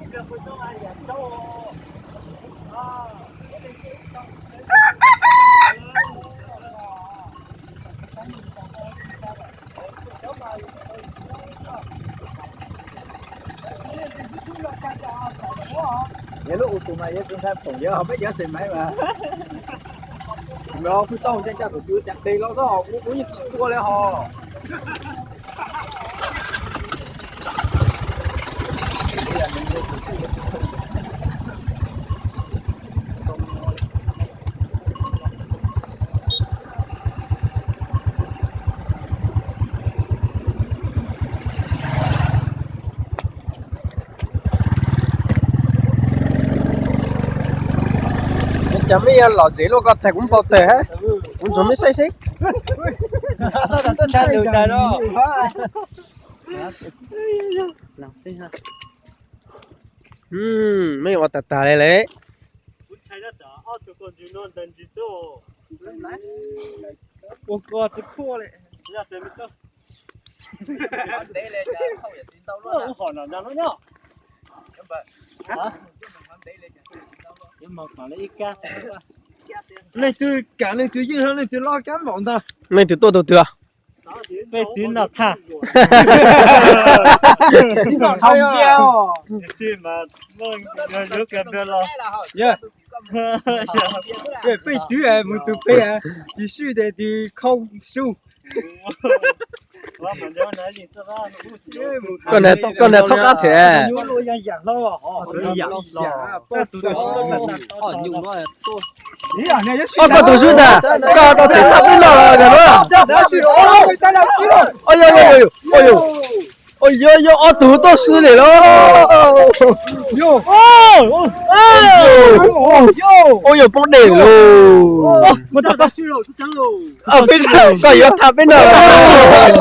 Yog lub ua tus mas yog tus ntxhais phoom yog peb cov xeem Maiv mas. Los kuj tau coj coj tus cua cas tes los no kuv yeej tsis tua li hos. Cov me yog lom zem luaj ko tag kuv npau taws hab. Kuv ntsuag me saib seb. Me ua tag tag li lawm. Leej twg kam leej twg yeej, leej twg loj kab npaum ntag. Leej twg tuaj tug twg? Peb twb noj thaj. Peb twb mus tus peb, tis sij tes tis khau su. Koj niag thaub qab thiab. Ob koj tus swb ntag, koj tau them thaj peb noj los yog no. Ua yog yog ob tug tuaj swb li los. Ua yog poob dej lawm. Peb koj yuav thaj peb noj los.